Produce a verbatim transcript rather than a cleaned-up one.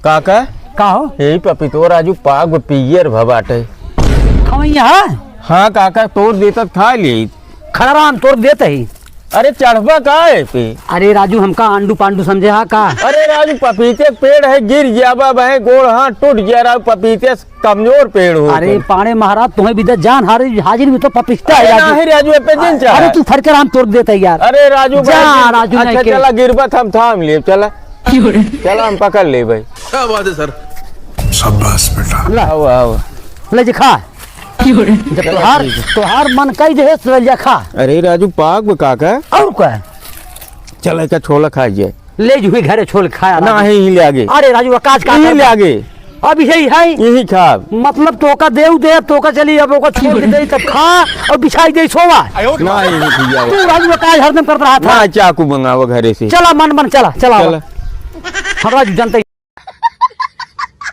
काका? का हो? यही पपीतो राजू पाक पियर भ बाटे। खवैया है? हाँ काका, तोड़ देत त खा लेइत। खड़ा रहा, हम तोड़ देत ही। अरे चढ़बा का है पे? अरे राजू, हमका आंडू पांडू समझे हा का? अरे राजू, पपीते के पेड़ है, गिर गया बा, बहे गोड़ हाथ टूट गया राजू, पपीते से कमजोर पेड़ हो अरे तुम। पाड़े महाराज, तुम्हें भी दे जान हारी, हाजिर भी तो पपीता है अरे राजू। नहीं राजू, ए पे जिन चाहे। अरे तू फरके राम तोड़ देता है यार। अरे राजू जा भाई, राजू, अच्छा, नहीं के। चला गिरबा, हम थाम ले, चला। चला, हम पकड़ ले भाई। क्या बात है सर। शाबाश बेटा। ला। आओ, आओ। ले जे खा। जब तोहार, तोहार मन कई दे, तो ले जा खा। अरे राजू, पाक बा काका। और का? चल, एका छोला खा जाए। ले जो ही घरे छोल खाया ना, राजू। ही ले आगे। अरे राजू, काज का ही कर ले आगे। अब यही है। यही खा। मतलब तोका देव दे, तोका चली, अब ओका छोड़ के दे, तब खा और बिछाई दे, सोवा। ना, यही खिया। तू राजू, काज हरदम करत रहा था। ना, चाकू मंगावा घरे से। चला, मन मन, चला, चला। चला। हम राजू जनता